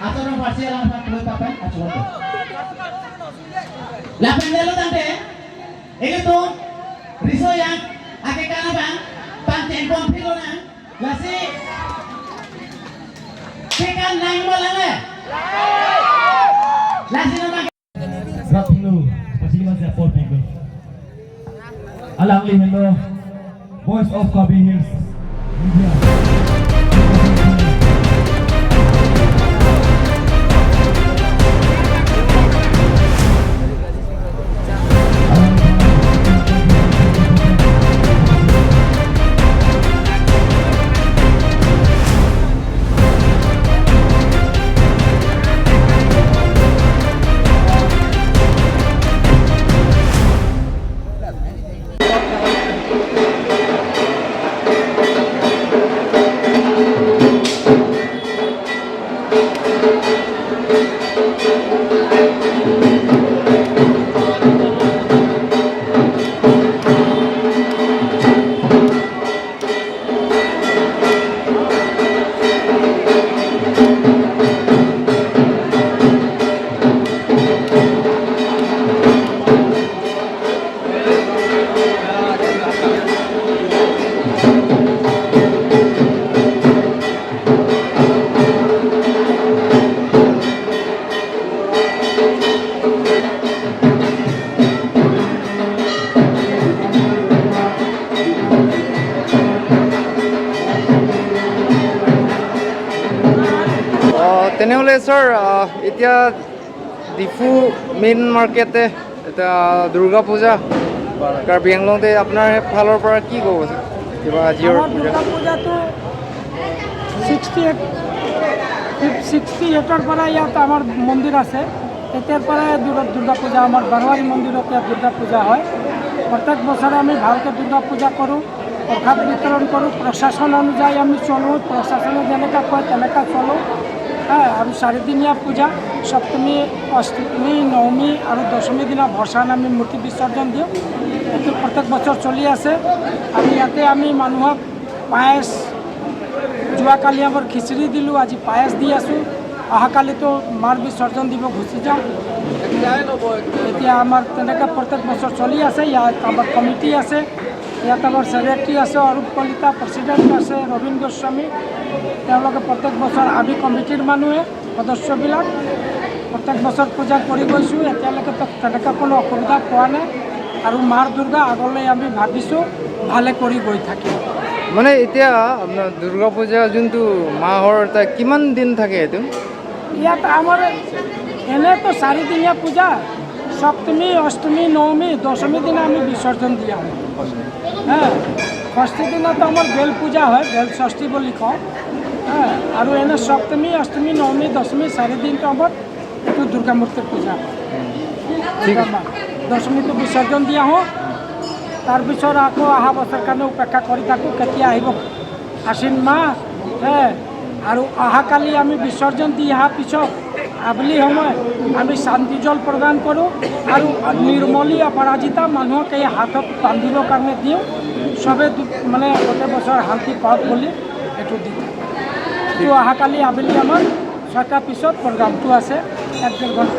Acara parsi lang sa tuloy papan acara. Lapan dalo tante. Itu riso yang ake kana bang pang tempon pilo na lasi kekan nang mo lang eh. Lasi naman Rapino, pasiliman siya Paul Pigo. Alang hello, Voice of Kabi Hills. Media. তেনেহ'লে sir, এতিয়া Diphu main মাৰ্কেটে এতিয়া দুৰ্গা পূজা কাৰ্বি আংলংতে, আপোনাৰ ফালৰ পৰা কি ক'ব কিবা আজিৰ আমাৰ পূজা? দুৰ্গা পূজাটো 68ৰ পৰা ইয়াত আমাৰ মন্দিৰ আছে। তেতিয়াৰ পৰাই দুৰ্গা পূজা আমাৰ বাৰোৱাৰী মন্দিৰত ইয়াত দুৰ্গা পূজা হয়। প্ৰত্যেক বছৰে আমি ভালকৈ দুৰ্গা পূজা কৰোঁ, প্ৰসাদ বিতৰণ কৰোঁ। প্ৰশাসন অনুযায়ী আমি চলোঁ, প্ৰশাসনে যেনেকুৱা কয় তেনেকুৱা চলোঁ। হা, আৰু চাৰিদিনীয়া পূজা, সপ্তমী, অষ্টমী, নৱমী আৰু দশমী দিনা ভসান আমি মূৰ্তি বিসৰ্জন দিওঁ। এইটো প্ৰত্যেক বছৰ চলি আছে। আৰু ইয়াতে আমি মানুহক পায়স, যোৱাকালি আমাৰ খিচিৰি দিলোঁ, আজি পায়স দি আছোঁ। অহাকালিতো মাৰ বিসৰ্জন দিব গুচি যাম। এতিয়া আমাৰ তেনেকৈ প্ৰত্যেক বছৰ চলি আছে। ইয়াত আমাৰ কমিটি আছে, ইয়াত আমাৰ ছেক্ৰেটাৰী আছে অৰূপ কলিতা, প্ৰেচিডেণ্ট আছে ৰবীন গোস্বামী। তেওঁলোকে প্ৰত্যেক বছৰ, আমি কমিটিৰ মানুহে সদস্যবিলাক প্ৰত্যেক বছৰ পূজা কৰি গৈছোঁ। এতিয়ালৈকে তেনেকুৱা কোনো অসুবিধা পোৱা নাই আৰু মাৰ দুৰ্গা আগলৈ আমি ভাবিছোঁ ভালে কৰি গৈ থাকিম। মানে এতিয়া আপোনাৰ দুৰ্গা পূজা যোনটো মাহৰ এটা কিমান দিন থাকে এইটো? ইয়াত আমাৰ এনেইতো চাৰিদিনীয়া পূজা, সপ্তমী, অষ্টমী, নৱমী, দশমী দিনা আমি বিসৰ্জন দিয়া হয়। হা, ষষ্ঠী দিনাতো আমাৰ বেল পূজা হয়, বেল ষষ্ঠী বুলি কওঁ। হা, আৰু এনে সপ্তমী, অষ্টমী, নৱমী, দশমী চাৰিদিনটো আমাৰ এইটো দুৰ্গা মূৰ্তিৰ পূজা হয়। ঠিক। দশমীটো বিসৰ্জন দি আহোঁ, তাৰপিছত আকৌ অহা বছৰ কাৰণে অপেক্ষা কৰি থাকোঁ কেতিয়া আহিব আশ্বিন মাহ। হে, আৰু অহাকালি আমি বিসৰ্জন দি অহাৰ পিছত আবেলি সময় আমি শান্তি জল প্ৰদান কৰোঁ আৰু নিৰ্মলী অপৰাজিতা মানুহক এই হাতত বান্ধিবৰ কাৰণে দিওঁ। চবে মানে গোটেই বছৰ শান্তি পাওক বুলি এইটো দি থাকোঁ। এইটো অহাকালি আবেলি আমাৰ 6টাৰ পিছত প্ৰগ্ৰামটো আছে, এক ডেৰ ঘণ্টা।